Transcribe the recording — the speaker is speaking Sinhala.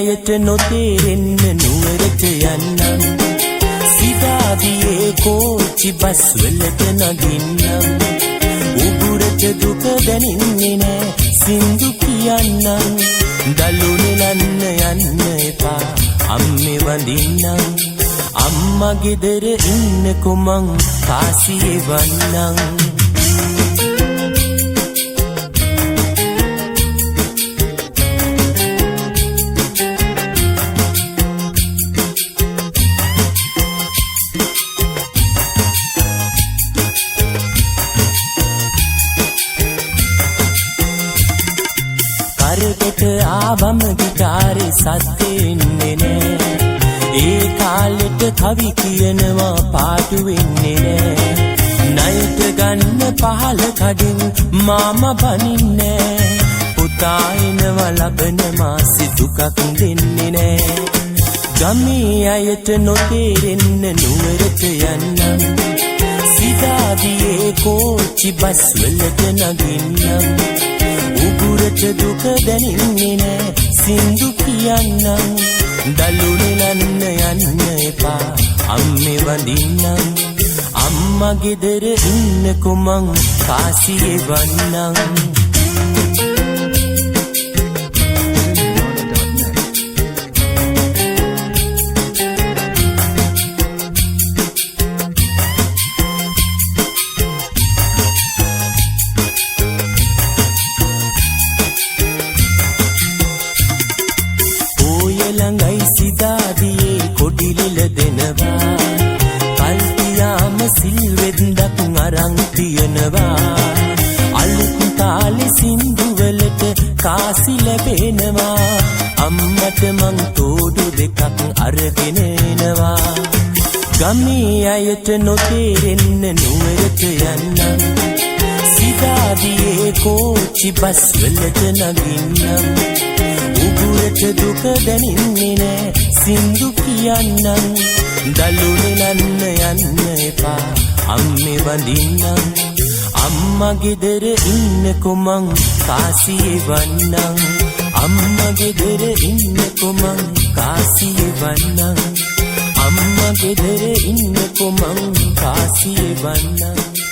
අයට නොතේරෙන්න නුවරට යන්නම්. සිතාදියේ කෝච්චි බස් වලට නගින්නම්. උගුරට දුක දැනෙන්නේ නෑ සින්දු කියන්නම්. දලු නෙලන්න යන්න එපා අම්මේ වඳින්නම්. අම්මා ගෙදර ඉන්නකො මං කාසියේ වන්නම්. කරකට ආවම ගිටාරේ සද්දෙ එන්නේ නෑ. ඒ කාලෙට කවි කියනවා පාටු වෙන්නේ නෑ. ණයට ගන්න පහල කඩින් මාමා බනින්නේ. පුතා එනවා ලබන මාසෙ දුකක් දෙන්නේ නෑ. ගමේ අයට නොතේරෙන්න නුවරට යන්නම්. සිතාදියේ කෝච්චි බස් වලට නගින්නම්. උගුරට දුක දැනෙන්නේ නෑ සින්දු කියන්නම්. දලු නෙලන්න යන්න එපා අම්මේ වඳින්නම්. අම්මා ගෙදර ඉන්නකො මං කාසියේ වන්නම්. Nana.net. පෝය ළඟයි සිතාදියේ කොඩි ලෙල දෙනවා. කල් තියාම සිල් වෙද්දක් අරන් තියනවා. අලුත් තාලෙ සින්දු වලට කාසි ලැබෙනවා. අම්මට මං තෝඩු දෙකක් අරගෙන එනවා. ගමේ අයට නොතේරෙන්න නුවරට යන්නම්. සිතාදියේ කෝච්චි බස් වලට නගින්නම්. උගුරට දුක දැනෙන්නේ නෑ සින්දු කියන්නම්. දලු නෙලන්න යන්න එපා අම්මේ වඳින්නම්. අම්මා ගෙදර ඉන්නකො මං කාසියේ වන්නම්. අම්මා ගෙදර ඉන්නකො මං කාසියේ වන්නම්. අම්මා ගෙදර ඉන්නකො මං කාසියේ වන්නම්.